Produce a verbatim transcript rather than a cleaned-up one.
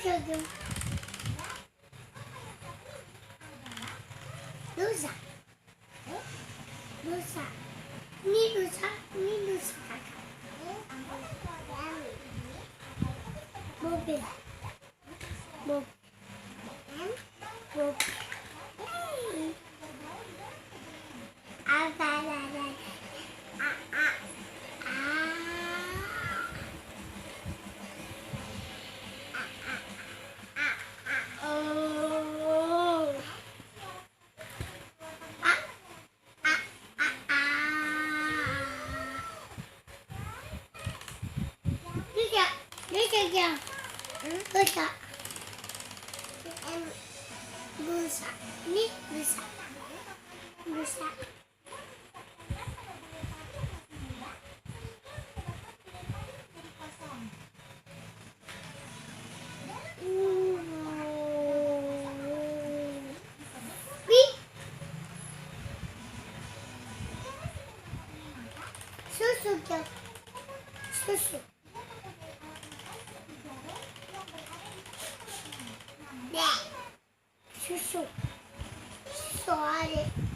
Dosa. Dosa. Ini dosa. Ini dosa, Kakak. Mobil. Mobil. Mobil. Bisa, bisa, bisa. Bisa. Em, bisa. Ini bisa. Bisa. Pi. Susu, Cok. Susu. Bleh. Susu. Susu ada.